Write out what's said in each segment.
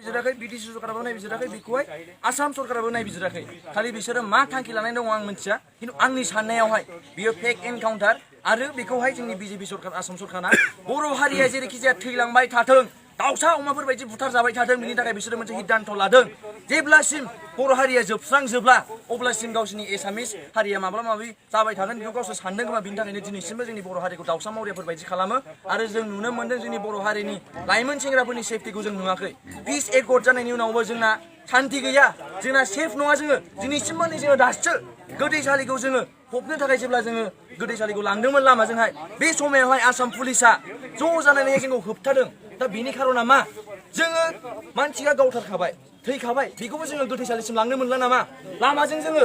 नायबिजिराखै BTC सरकाराबो नायबिजिराखै बेखौहाय आसाम सरकाराबो नायबिजिराखै खालि बिसोरो मा थांखि लानाय दङ आं मिथिया खिन्थु आंनि साननायावहाय बियो फेक एनकाउन्टार आरो बेखौहाय जोंनि बिजेपि सरकार आसाम सरकारा बर' हारिया जेरैखि जाया थैलांबाय थाथों दाउसा अमाफोर बायदि बुथार जाबाय थाथों बिनि थाखाय बिसोरो मोनसे सिद्धान्त लादों जेब्लासिम बर' हारिया जोबस्रांजोबला अब्लासिम गावसिनि एसामिस हारिया माब्ला माबि जाबाय थागोन बेखौ गावसोर सानदों खोमा बिनि थाखायनो दिनैसिमबो जोंनि बर' हारिखौ दाउसा मावरियाफोर बायदि खालामो आरो जों नुनो मोन्दों जोंनि बर' हारिनि लाइमोन सेंग्राफोरनि सेफटिखौ जों नुवाखै पिस एकर्ड जानायनि उनावबो जोंना शान्ति गैया जोंना सेफ नङा जोङो दिनैसिमबो नै जोङो दासो गोथैसालिखौ जोङो फबनो थाखाय जेब्ला जोङो गोथैसालिखौ लांदोंमोन लामाजोंहाय बे समायावहाय आसाम पुलिसा ज' जानानै जोंखौ होबथादों दा बेनि खारना मा जोङो मानसिया गावथारखाबाय थैखाबाय बेखौबो जोङो गोथैसालिसिम लांनो मोनला नामा लामाजों जोङो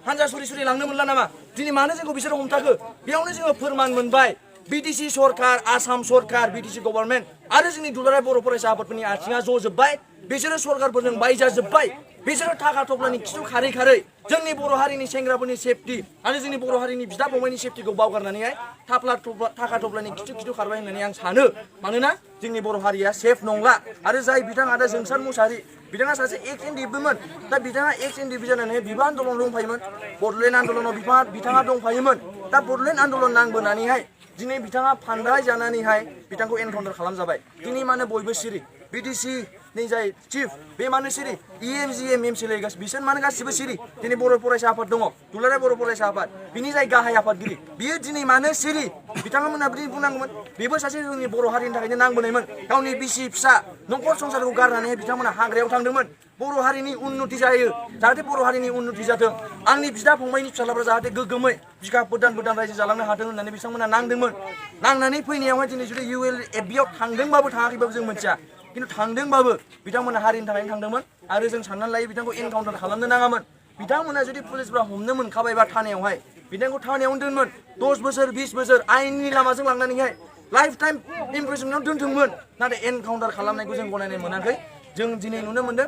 हानजा सुरि सुरि लांनो मोनला नामा दिनै मानो जोंखौ बिसोरो हमथाखो बेयावनो जोङो फोरमान मोनबाय बिटिसि सरकार आसाम सरकार बिटिसि गभर्नमेन्ट आरो जोंनि दुलाराय बर' फरायसा आफादफोरनि आथिङा ज'जोब्बाय बिसोरो सरकारफोरजों बायजाजोब्बाय बिसोरो थाखा थफ्लानि खिथु खारै खारै जोंनि बर' हारिनि सेंग्राफोरनि सेफटि आरो जोंनि बर' हारिनि बिदा फंबायनि सेफटिखौ बावगारनानैहाय थाखा थफ्लानि खिथु खिथु खारबाय होननानै आं सानो मानोना जोंनि बर' हारिया सेफ नंला आरो जाय बिथाङा दा जोंसार मुसाहारि बिथाङा सासे एक्स एनडिएफबोमोन दा बिथाङा एक्स एनडिएफ जानानै बिबा आन्दलन दंफायोमोन बड'लेण्ड आन्दलनाव बिथाङा दंफायोमोन दा बड'लेण्ड आन्दलन नांबोनानैहाय दिनै बिथाङा फान्दाय जानानैहाय बिथांखौ एनकाउन्टार खालामजाबाय दिनै मानो बयबो सिरि बिटिसि नि जाय चिफ बे मानो सिरि इएमजिएम एमसिएलए बिसोर मानो गासिबो सिरि दिनै बर' फरायसा आफाद दङ दुलाराय बर' फरायसा आफाद बिनि जाय गाहाय आफादगिरि बियो दिनै मानो सिरि बिथांमोना बिदि बुंनांगौमोन बेबो सासे जोंनि बर' हारिनि थाखायनो नांबोनायमोन गावनि बिसि फिसा न'खर संसारखौ गारनानै बिथांमोना हाग्रायाव थांदोंमोन बर' हारिनि उन्नति जायो जाहाथे बर' हारिनि उन्नति जाथों आंनि बिदा फंबायनि फिसालाफ्रा जाहाथे गोग्गोमै बिखा फोदान रायजो जालांनो हाथों होननानै बिथांमोना नांदोंमोन नांनानै फैनायावहाय दिनै जुदि ULFBआव थांदोंबाबो थाङाखैबाबो जों मिथिया खिन्थु थांदोंबाबो बिथांमोना हारिनि थाखायनो थांदोंमोन आरो जों साननानै लायो बिथांखौ एनकाउन्टार खालामनो नाङामोन बिथांमोना जुदि पुलिसफ्रा हमनो मोनखाबायबा थानायावहाय बिथांखौ थानायावनो दोनमोन 10 बोसोर 20 बोसोर आयेननि लामाजों लांनानैहाय लाइफ टाइम इमप्रिजनमेन्टआव दोनथोंमोन नाथाय एनकाउन्टार खालामनायखौ जों गनायनाय मोनाखै जों दिनै नुनो मोन्दों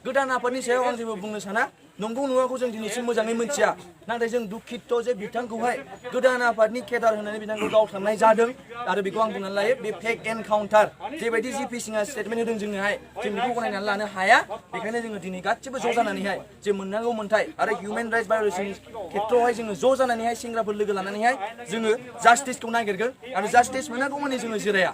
गोदान आफादनि सायाव आं जेबो बुंनो साना नंगौ नङाखौ जों दिनैसिम मोजाङै मिथिया नाथाय जों दुखित जे बिथांखौहाय गोदान आफादनि केडार होनानै बिथांखौ गावथारनाय जादों आरो बेखौ आं बुंनानै लायो बे फेक एनकाउन्टार जेबायदि जिपि सिंआ स्टेटमेन्ट होदों जोंनोहाय जों बेखौ गनायनानै लानो हाया बेखायनो जोङो दिनै गासिबो ज' जानानैहाय जे मोननांगौ मोन्थाय आरो हिउमेन राइट्स भायलेसननि खेत्रआवहाय जोङो ज' जानानैहाय सेंग्राफोर लोगो लानानैहाय जोङो जास्टिसखौ नागिरगोन आरो जास्टिस मोनागौमानि जोङो जिराया